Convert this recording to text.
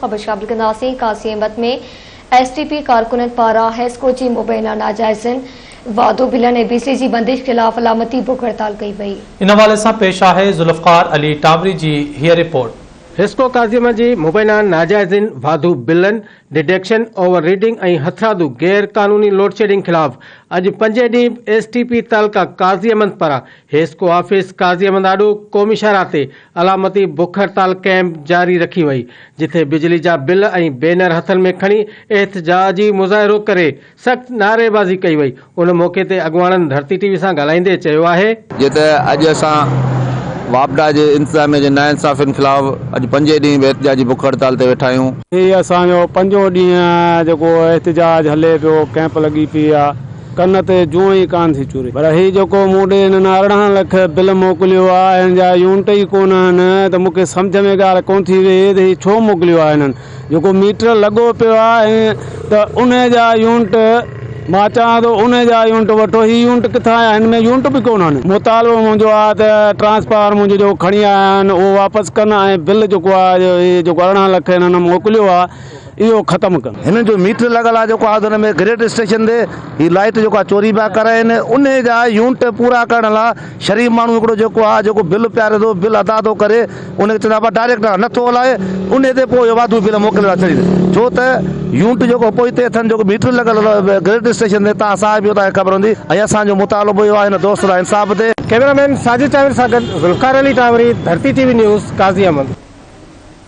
خبر شامل ڪنداسين Qazi Ahmed ۾ S T P ڪارڪنن پاران حيسڪو جي مبينا ناجائزن واڌو بلن ۽ بجلي جي بندش خلاف علامتي بک هڙتال ڪئي وئي. ان حوالي سان پيش آهي ذوالفقار علي ٽانوري جي هيء رپورٽ. حيسڪو قاضي احمد جي مبينا ناجائزين واڌو بلن، ڊڊڪشن، اوور ريڊنگ ۽ هٿرادو غير قانوني لوڊشيڊنگ خلاف اڄ پنجين ڏينهن به ايس ٽي پي تعلقه قاضي احمد پاران حيسڪو آفيس قاضي احمد آڏو قومي شاهراهه تي علامتي بک هڙتال ڪئمپ جاري رکي وئي، جتي بجلي جا بل ۽ بينر هٿن ۾ کڻي احتجاجي مظاهرو ڪري سخت نعريبازي ڪئي وئي، ان موقعي تي اڳواڻن ڌرتي ٽي وي سان ڳالهائيندي چيو آهي. جيئن ته اڄ اسان واپڊا جي انتظاميه جي ناانصافين خلاف اڄ پنجين ڏينهن به احتجاجي بک هڙتال تي ويٺا آهيون. هي اسان جو پنجون ڏينهن جيڪو احتجاج هلي پيو، ڪئمپ لڳي پئي آ. ڪن تي جونء ئي ڪانه ٿي چوري. پر هي جيڪو مون ڏي هنن 18 لک بل موڪليو آهي، هن جا يونٽ ئي ڪونه آهن ته مون کي سمجهه ۾ ڳالهه ڪونه ٿي ويهي ته هي ڇو موڪليو آهي هنن. جيڪو ميٽر لڳو پيو آهي ته انهي جا يونٽ مان چوان ٿو انهي جا يونٽ وٺو، هي يونٽ ڪٿان آيا، هن ۾ يونٽ به ڪونه آهن. مطالبو منهنجو آهي ته ٽرانسفارمر منهنجو جيڪو کڻي آيا آهن اهو واپس ڪن ۽ بل جيڪو آهي هي جيڪو 18 لک هنن موڪليو آهي اهو ختم ڪن. هنن جو ميٽر لڳل آهي جيڪو آهي ان ۾ گريڊ اسٽيشن تي هي لائيٽ جيڪو آهي چوري پيا ڪرائين انهي جا يونٽ پورا ڪرڻ لا شريف ماڻهو هڪڙو جيڪو آهي جيڪو بل پياري ٿو بل ادا ٿو ڪري ان کي چوندا ڊائريڪٽ آهي نٿو هلائي انهي تي پوء اهو واڌو بل موڪلي ٿا ڇڏين ڇو ته يونٽ جيڪو پوئتي اٿن جيڪو ميٽر لڳل گريڊ اسٽيشن تي تان صاحب اهو توهان کي خبر هوندي ۽ اسان جو مطالبو اهو آهي هن دوست سان انصاف تي. ڪئميرا مين ساجد چانور سان گڏ Zulfiqar Ali Tanwari, Dharti T V news, Qazi Ahmed.